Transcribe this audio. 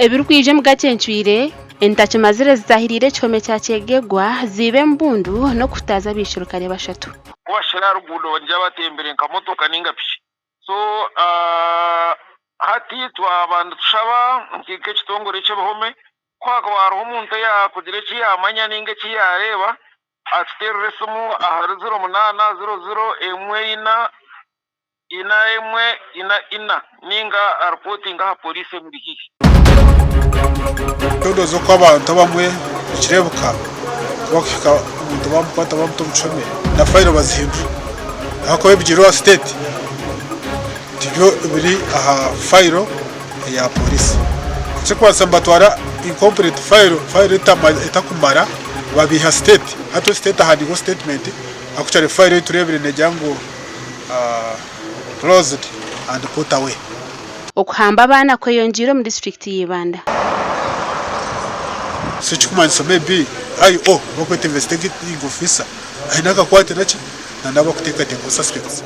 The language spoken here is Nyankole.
Ebirikwija omu gacencwire, Entakimazire zitahiriire ekihome kya Kyegegwa ziiba embundu n'okuhutaaza abaishirukare bashatu. Ku bashira aha ruguudo bagira batembire nka motoka ninga piki. So hati twaba nitushaba nk'ekitongore eky'ebihome ku hakuba hariho omuntu eyaakugira eki yaamanya ninga eki yaareeba atuteerere esimu ahari ziro munaana ziro ziro emwe ina ina emwe ina ina ninga aripootinge aha pooriisi emuri haihi. Ndowooza oku abantu abamwe nikireebeka ku bakuhika omuntu bamukwata bamuta omu kihome na fayiro bazihindura ahakuba ebigirwe aha siteeti tibyo biri aha fayiro eya pooriisi. Ekirikubaasa nibatwara inkompureti fayiro, fayiro etakumara babiiha siteeti hati siteeti ahandiikaho sitetimenti akuchwari fayiro ei tureebire neegira ngu closed and put away. Okuhamba abaana kweyongyeire omu disiturikiti ya Ibanda. So ekirikumanyisa maybe IO orikwetwa investigating officer aine akakwate naki na n'abarikuteekateekwa suspects.